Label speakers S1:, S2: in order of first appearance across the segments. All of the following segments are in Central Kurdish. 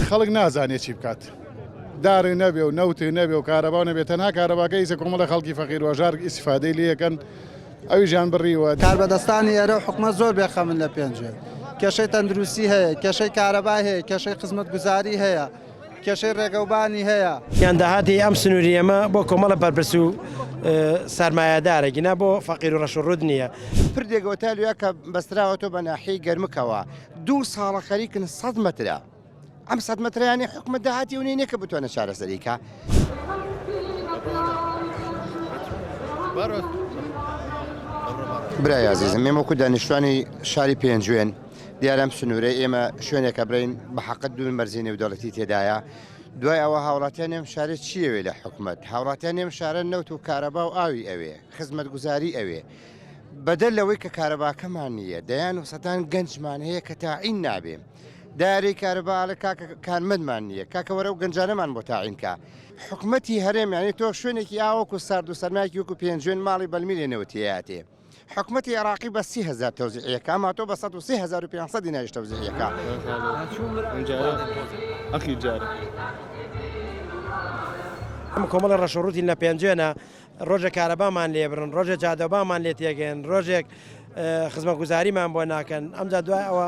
S1: خەڵک نازانێ چی بکات. دارێ نەبێ و نەوتێ نەبێ و کارەبا نەبێ تەنها کارەباکە ئیسە کۆمەڵە خەڵکی فەقیر و هەژار ئیسیفادەی لێ ئەکەن ئەویشیان بڕیوە.
S2: کاربەدەستانی ئێرە و حکومەت زۆر بێ خەمن لە پێنجوێن. کێشەی تەندروستی هەیە، کێشەی کارەبا هەیە، کێشەی خزمەتگوزاری هەیە، کێشەی ڕێگەوبانی هەیە.
S3: یان داهاتی ئەم سنووری ئێمە بۆ کۆمەڵە بەرپرس و سەرمایەدارە گینا بۆ فەقیر و ڕەش و ڕووت نییە.
S4: پردێک ئۆتالویە کە بەستراوەتەوە بە ناحیەی گەرمکەوە دوو ساڵە خەریکن سەد مەترە ئەم سەد مەترەیانەی حکومەت داهاتی ئەو نییە کە بتوانێت چارەسەری کا. برای ئازیزم ئێمە وەکو دانیشتوانی شاری پێنجوێن دیارە ئەم سنوورەی ئێمە شوێنێکە برین بە حەقت دوور مەرزی نێودەوڵەتی تێدایە دوای ئەوە هاوڵاتیان ئەم شارە چیەوێ لە حکومەت هاوڵاتیان ئەم شارە نەوت و کارەبا و ئاوی ئەوێ خزمەتگوزاری ئەوێ بەدەر لەوەی کە کارەباکەمان نییە دەیان و سەدان گەنجمان هەیە کە تاعین نابێ دارەی کارەبا ئەڵێ کاکە کارمەندمان نییە کاکە وەرە و گەنجانەمان بۆ تاعین کا حکومەتی هەرێم یانی تۆ شوێنێکی ئاوەکو سارد و سەرمایەکی وەکو پێنجوێن ماڵی بەلمیلێ نەوتیاتێ حکومەتی عێراقی بە 30هزار تەوزیعیەکە ئەما تۆ بە 103500 دیناریش تەوزیعیەکە.
S3: ئەم کۆمەڵە ڕەشەڕووتین لە پێنجوێنە ڕۆژێک کارەبامان لێ بڕن، ڕۆژێک جادەوبانمان لێ تێگەن، ڕۆژێک خزمەتگوزاریمان بۆ ناکەن، ئەمجا دوای ئەوە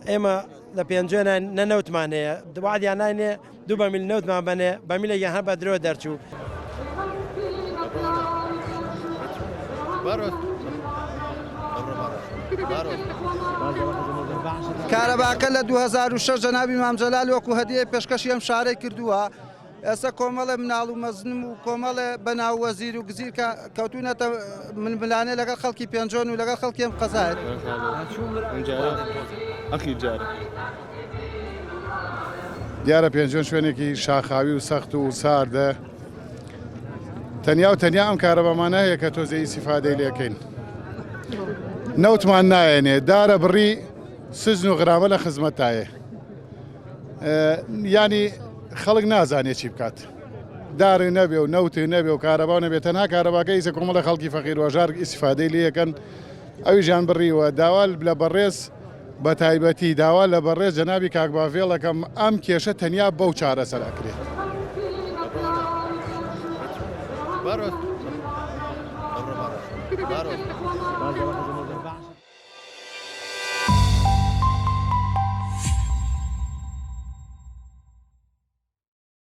S3: ئێمە لە پێنجوێنە نە نەوتمان هەیە، وعدیان ناینێ دوو بەمیل نەوتمان بەنێ، بەمیلێکیان هەر بە درۆ دەرچوو.
S2: کارەباکە لە 2006 جەنابی مام جەلال وەکو هەدیە پێشکەشی ئەم شارەی کردووە، ئێستا کۆمەڵێ مناڵ و مەزنم و کۆمەڵێ بەناو وەزیر و گزیر کە کەوتوونەتە ململانێ لەگەڵ خەڵکی پێنجۆن و لەگەڵ خەڵکی ئەم قەزایە.
S1: دیارە پێنجوێن شوێنێکی شاخاوی و سەخت و ساردە تەنیا و تەنیا ئەم کارەبامانە هەیە کە تۆزێ ئیسیفادەی لێکەین نەوتمان نایەنێ دارە بڕی سجن و غرامە لە خزمەتایە یانی خەڵک نازانێت چی بکات دارێ نەبێ و نەوتێ نەبێ و کارەبا نەبێت تەنها کارەباکە ئیسە کۆمەڵە خەڵکی فەقیر وەژار ئیسفادەی لەکەن ئەویشیان بڕیوە داوا لە بەڕێز بە تایبەتی داوا لە بەڕێز جەنابی کاک باڤێڵەکەم ئەم کێشە تەنیا بەو چارەسەر ئەکرێت.